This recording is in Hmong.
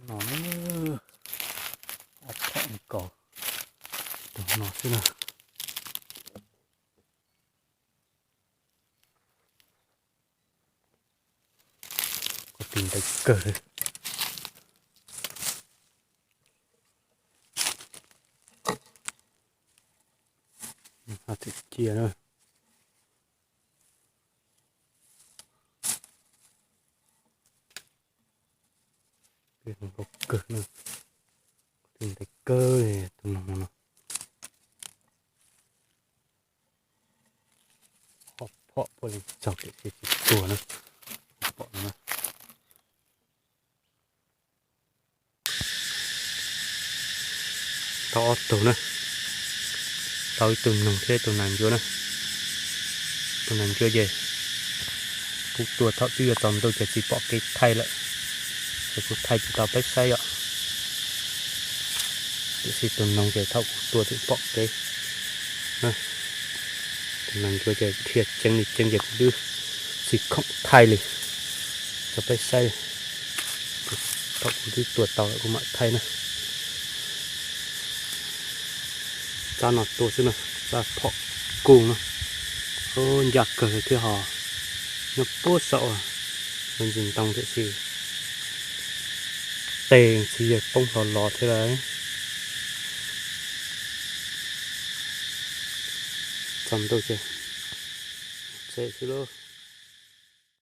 No, ob phom nkaus tus no xwb na. Kuv tus ntev kawg li. Ho txim cia na. Tus no kawg na. Tus ntev kawg li tus no no. Ob phom puav leej txog tiam sis tsis tuag na. Ob phom no na. Tau ob tug na. Tau ib tug noog thiab ib tug nas ntsuab na. Tus nas ntsuab ces kuv tua thaum twb yuav tsaus ntuj ces tsis pom kev thaij lawm, ces kuv thaij tsis tau peb saib yom. Tiam sis tus noog ces thaum kuv tua tseem pom kev. Tus nas ntsuab ces dhia ceeb li ceeb ces kuv twb tsis khoom thaij li. Rau peb saib, thaum kuv twb tua tau lawm kuv mam thaij na. Tsab no tuaj xwb na, tsab phom kuj na. Ncaj kawg li thiab ho. Nyob puag saum ntsis ntoo tiam sis tes txiv yawg poob hlo los thiab lawm. Tsaus ntuj ces tsem xwb lauj.